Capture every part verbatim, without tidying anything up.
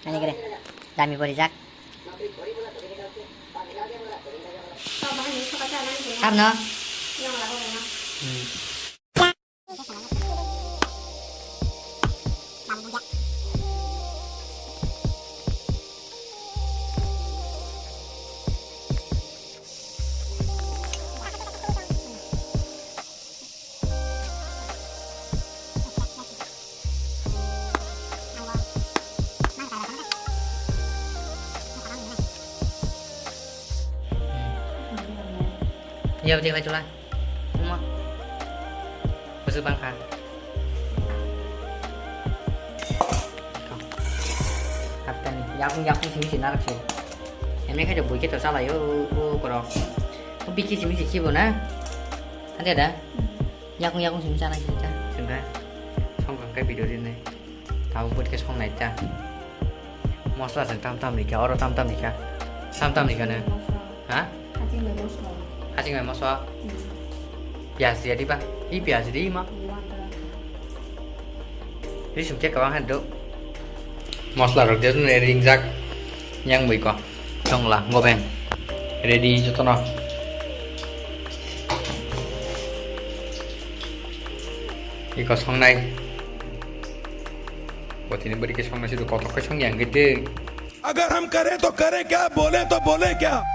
Ani kere, dami bori jak. Tabno? Hmm. Iya, betul, betul lah. Uma. Bwswk bangkha. Kaptani, yakung yakung simi si narak si. Emne khe bui khe to chalai o, o korok. O bikhi simi si khibo na. Hande da. Yakung yakung simi chanai si ta. Sengkha. Songkang kai video rinai. Tabuk bwtwi khe song nai ta. Mosla chwng tam tam ni kha, oro tam tam ni kha. Tam tam ni kha ne? Ha? Haching bai mosla. Haching bai mosla? Hmm. Piyaj ya diba? I piyaj di ma? Risum khe kwbang han do. Mosla rok je ringjak. Yang bui ko. Chongla, gobeng. Ready jotono. Iko songnai. Botini bwrwi khe songnai, sidu kothok khe songya hwnkhe de. अगर हम करें तो करें क्या, बोले तो बोले क्या?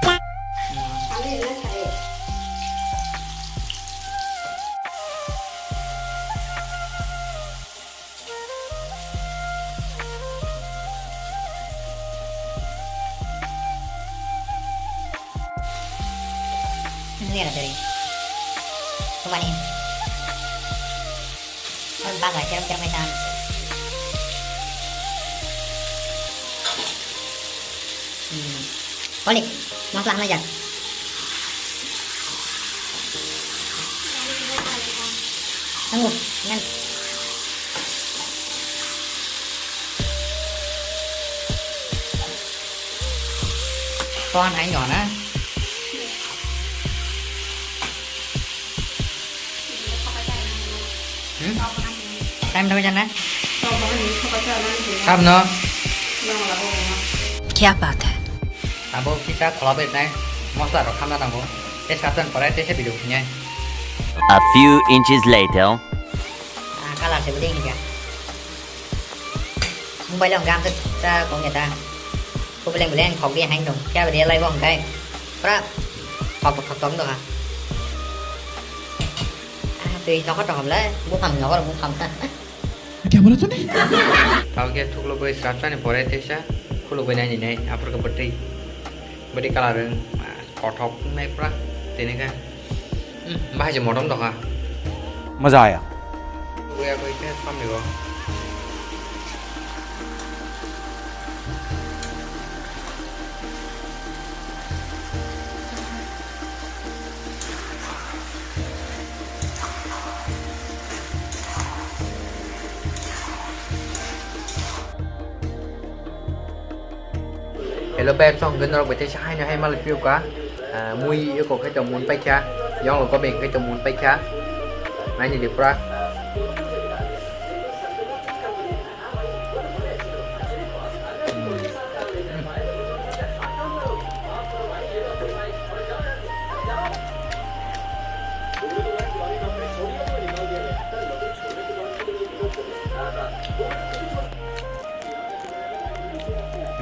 Nera dari. Kumani. Ang bagay, kerem-kerem ay tan. Hmm. Balik, masla hamai jak. Tunggu, ngan. Tuan hai nyo na. Hmm? Time thangwi jana? Tabno? Kya baat hai? Abo kisa khola bai nai, mosla rok khamna nango. Tei saat jan pore tei se video khinai. A few inches later. Ah, color se budi hinga. Mobile ang gamsa sa kong ya ta. Ko beleng beleng khok di hain dong. Kya budi lai bong kai. Pra khok khok tong do ha. Ah, tui nokha tong hamle, buphang nokha buphang. Kya bola tune? Tao khe thuklo bai srapsani pore teisa khulugwi naini nai, aphuru khe bwtwi, bwtwi colour wng, ah, kothok wngnai pura tini khe. Hmm, bahai se motom dokha. Maza aya. Khulugwi abo khe samni bo. Hello babes, ang norok bai teisa haino hai malai phiyok ka. Ah, mui eko khai tong mun paikha, yong logo beng khai tong mun paikha. Naini di pura.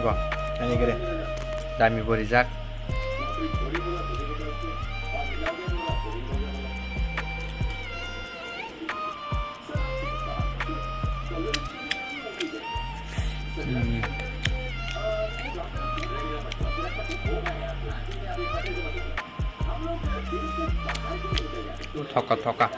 Go, ani gere. Dami bo rijak. Hmm. Thoka, thoka.